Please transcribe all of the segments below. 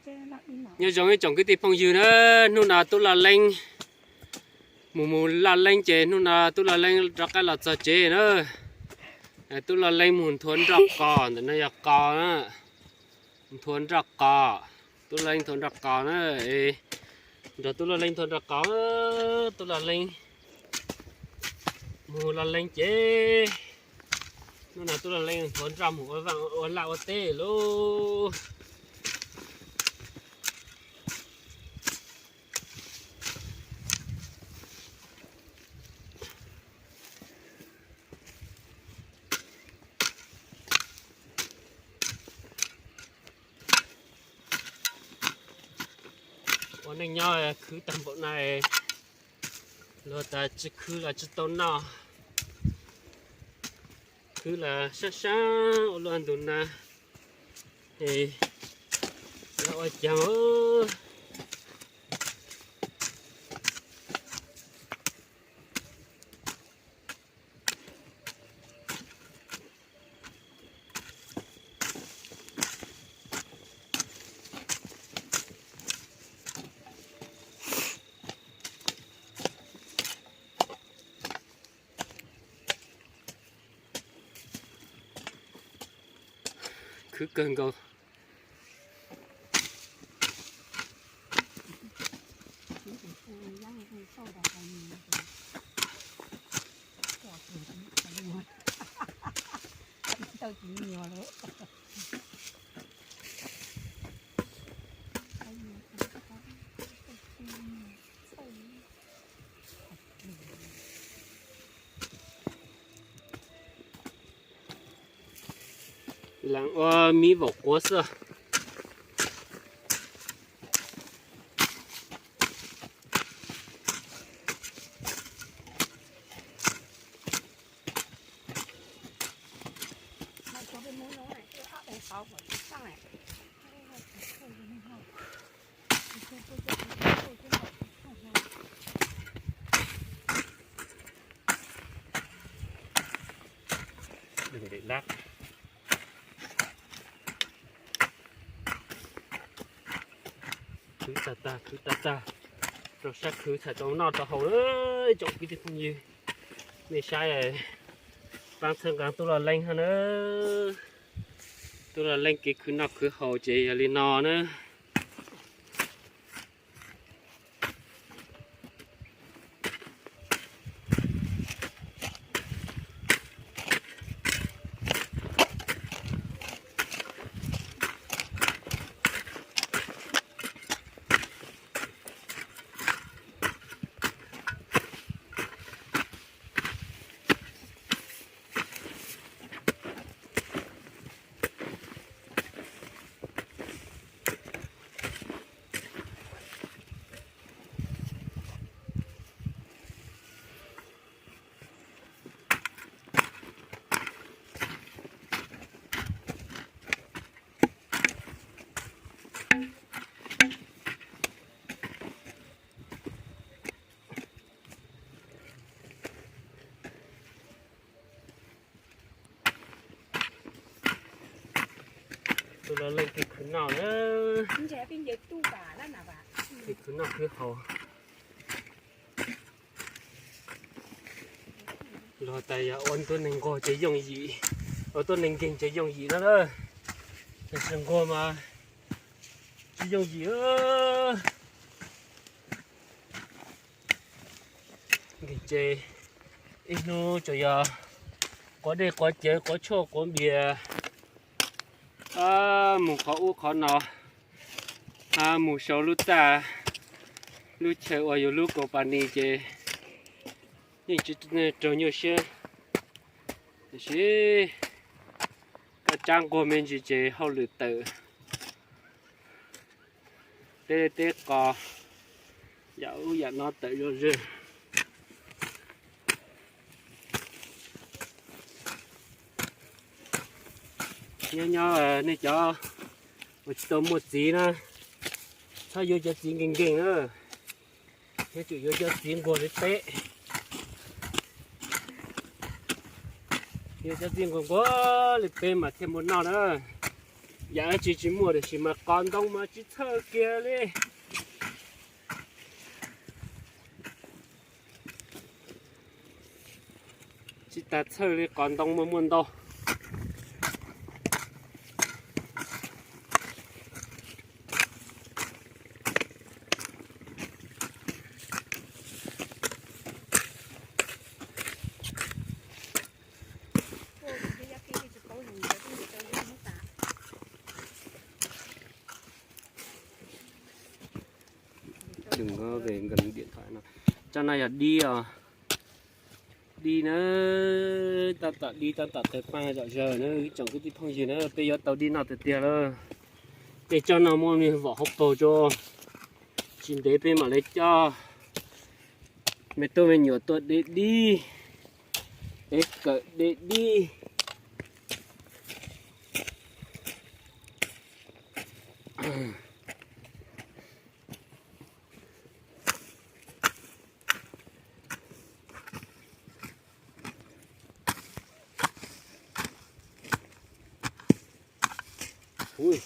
Nyob zoo ib tsoom kwv tij phooj ywg na, hnub no Tub Loj Leeb mus mus Loj Leeb ces hnub no Tub Loj Leeb rov qab los txog tsev na. Tub Loj Leeb mus nthua nroj qos, ntawm no yog qos na, nthua nroj qos, Tub Loj Leeb nthua nroj qos na, nrog Tub Loj Leeb nthua nroj qos, Tub Loj Leeb mus Loj Leeb ces hnub no Tub Loj Leeb nthua nroj mus ua vaj ua laj ua teb lauj. Ua neej nyob khwv tag npaum na, luag tas tsis khwv los tsis tau noj, khwv los sab sab ua luaj ntug na, es ua caag. Khwv kawg nkaus. Lees ua miv vaum quav xwb. Khwv tag tag, khwv tag tag, rau sab khwv txhaj tau noj tau haus na. Tsoom kwv tij phooj ywg, nej saib, paab txhawb nqaa Tub Loj Leeb hab na. Tub Loj Leeb kev khwv noj khwv haus ces yog li no na. Tub Loj Leeb kev khwv noj na, kev khwv noj khwv haus. Luag tas yog ua tuab neeg nquag ces yooj yim, ua tuab neeg nkeeg ces yooj yim no na. Tab sis nquag mas tsis yooj yim. Nkeeg ces ib hnub tsuas yog quav dej quav cawv quav tshuaj quav npias, mus qhov ub qhov no, mus sau lub txaj lub chaw ua yus lub company ces yeej tsis raug nyuaj siab. Tiam sis koj tsab nquag me ntsis ces hauj lwm tawm teb teb qos, yam ub yam no tawm zom zawg. Nyob nyob nej cov uas tsis tau muaj txiv na, txhob yuav cov txiv nkeeg nkeeg na, yuav tsum yuav cov txiv nquag li peb. Yuav cov txiv nquag nquag li peb mas thiaj muaj noj na. Yam tsis tsis muaj tiam sis mas qos ntoo mas tsis txhawj kiag li. Tsis tas txhawj li, qos ntoo mas muaj ntau. Đừng có về gần điện thoại nó. Tsob no yog dib os. Dib na, tab tom dib tab tom tawg paj zom zaws na ib tsoom kwv tij phooj ywg na, peb yuav tau dib noj tiag tiag lawm. Tej tsob no muaj me vom hauv paug tso, tsis ntev peb mam li coj me tub me nyuam tuaj de dib, es kawm de dib. Ui,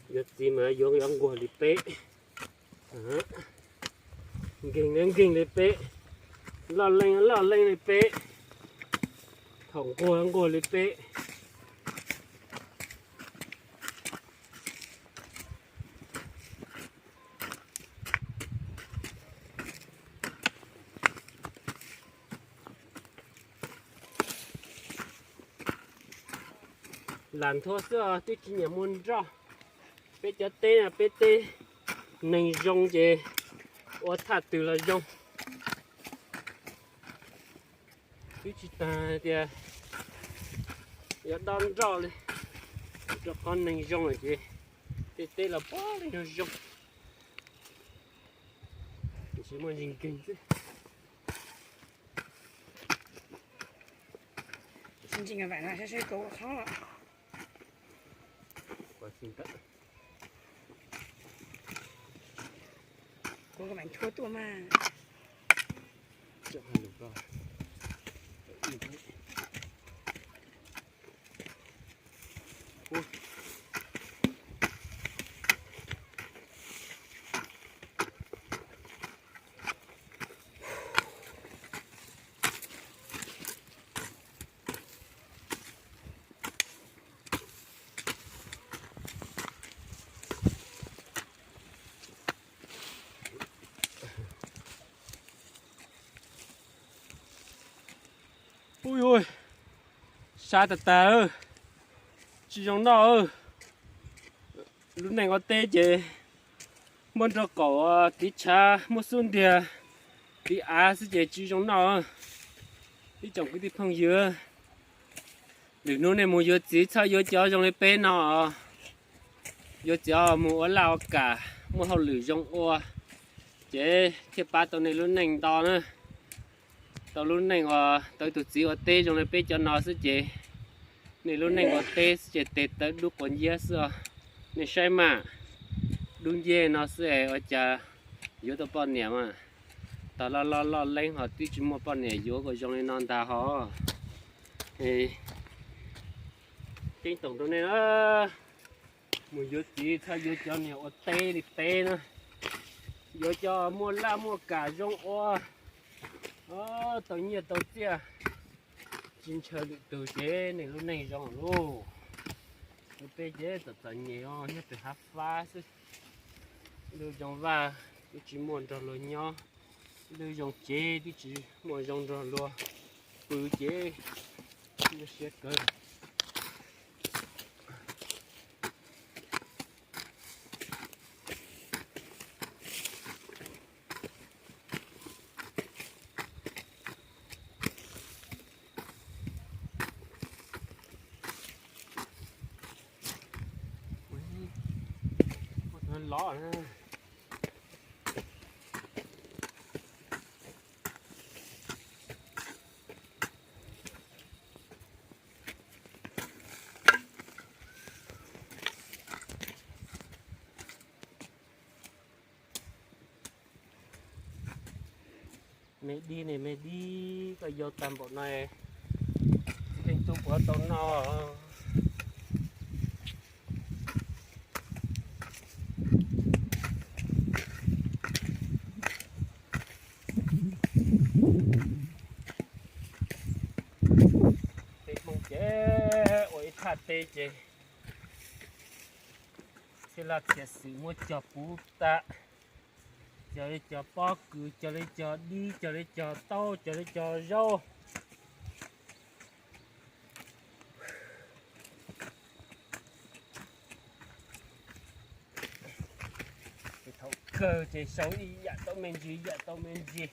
yuav txiv mas yuav yuav nquag li peb, nkeeg nkeeg li peb, loj leej loj leej li peb, thaum nquag nquag li peb. Lam nthua xwb os, twb tsis nyiam muag nroj. Peb cov teb no peb teb neeg zoo ces ua thaj twg los zoo. Twb tsis tas tias yuav dob nroj li, rau qhov neeg zoo lawm ces tej teb los puav leej zoo zoo. Tsis muaj ntsis nkeeg xwb. Kuv mam nthua tuaj mas. Ui ui, sab tag tag, tsis zoo noj. Lub neej ua teb ces muaj nroj qaum, tiv tshav, muaj xub ntiag, tiv av xwb ces tsis zoo noj. Ib tsoom kwv tij phooj ywg, lwm hnub nej mus yuav txiv txhob yuav cov zoo li peb no. Yuav txiv mus ua laj ua kam, muaj hauj lwm zoo ua, ces thiaj pab tau nej lub neej nto na. Tau lub neej uas tau ib tug txiv ua teb zoo li peb cov no xwb ces nej lub neej ua teb xwb ces tes taw dub quav nciab xwb os. Nej saib mas, dub nciab no xwb es ua cas yuav tau poj niam mas. Tog loj loj loj leeb ho twb tsis muaj poj niam yuav kom zoo li no ntag hos. Ceeb toom rau nej na, mus yuav txiv txhob yuav cov niag ua teb li peb na, yuav cov muaj laj muaj kam zoo ua, tau nyiaj tau txiaj, tsis ntshaw lwm tus ces nej lub neej zoo lauj. Peb ces txom txom nyem os, nyob pem hav fab xwb. Ib lub zoo vaj twb tsis muaj nrog luag nyob, ib lub zoo tsev twb tsis muaj zoo nrog luag pw ces nyuaj siab kawg. Lov na. Me dib ne, me dib koj yau tag npaum no, txiv neej tub puas tau noj? Tej Hmoob ces ua ib thaj teb ces txhia laj txhia xwm muab cog puv tas, cog li cog pob kws, cog li cog dib, cog li cog taub, cog li cog zaub. Thaum kawg ces sau ib yam tau me ntsis, ib yam tau me ntsis.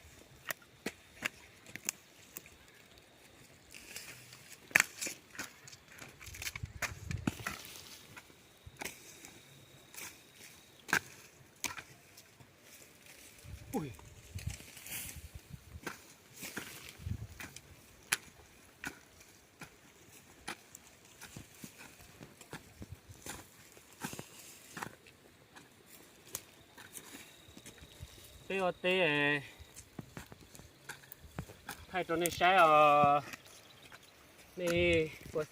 Peb ua teb thaij rau nej saib os. Nej puas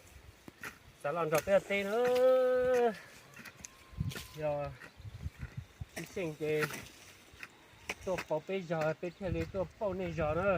xav los nrog peb ua teb na? Yog ib xeem ces tuaj pauv peb zog peb thiaj li tuaj pauv nej zog na.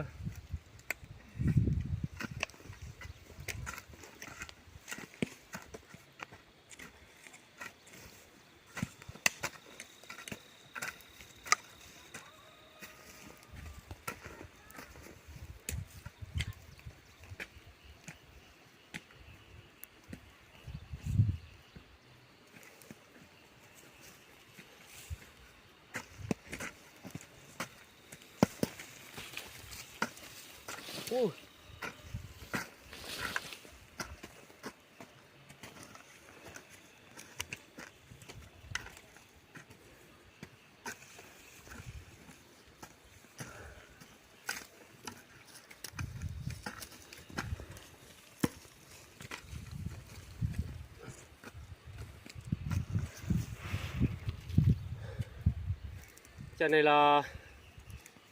Cov nej los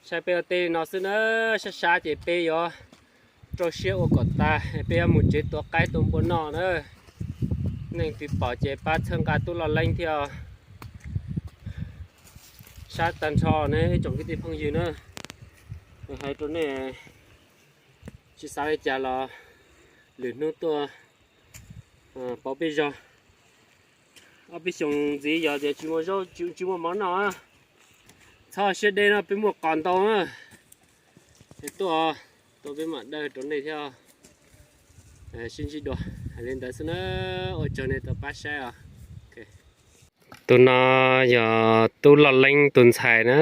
saib peb ua teb li no xwb na, sab sab ces peb yuav rau siab ua kom tag, peb yuav mus tsev tua qaib tua npua noj na. Neeg twg pom ces pab txhawb nqa tub Loj Leeb thiab. Sab tag nrho ne ib tsoom kwv tij phooj ywg na, hais rau nej tsis xav li cas los lwm hnub tuaj pauv peb zog. Ob peb xyoos ntxiv yog tias tsis muaj zaub tsis muaj mov noj, txhob siab deb no, peb muaj qos ntau na. Es tuaj, tuaj peb mam dawj rau nej thiab. Sib ntsib dua, hais li ntawd xwb na, ua tsaug nej tau pab saib os. Tus no yog tub Loj Leeb tus ntxhais na,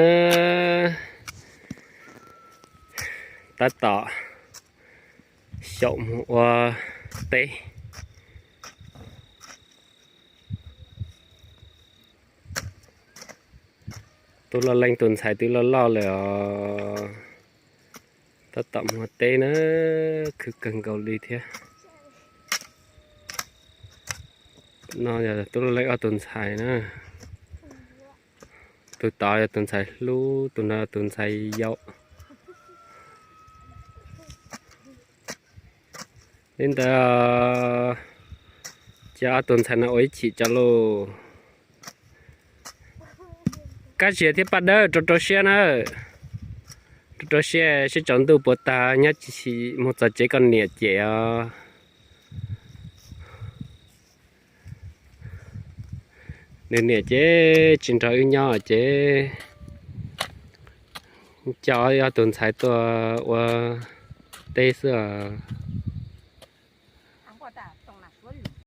tab tom xyaum mus ua teb. Tub Loj Leeb tus ntxhais twb loj loj lawm os, tab tom mus ua teb na, khwv kawg nkaus li thiab. No yog tub Loj Leeb ob tug ntxhais na. Tus tod yog tus ntxhais hlub, tus no tus ntxhais yau. Li ntawd, ces ob tug ntxhais no ua ib chim tso lauj. Kab zias thiab paj dawb, rau rau siab na. Rau rau siab, sib tsaus ntuj puas tag nyob tsis xyim mus txog tsev koj niam cem os. Nws niam ces tsis nrog wb nyob ces coj ob tug ntxhais tuaj ua teb xwb os.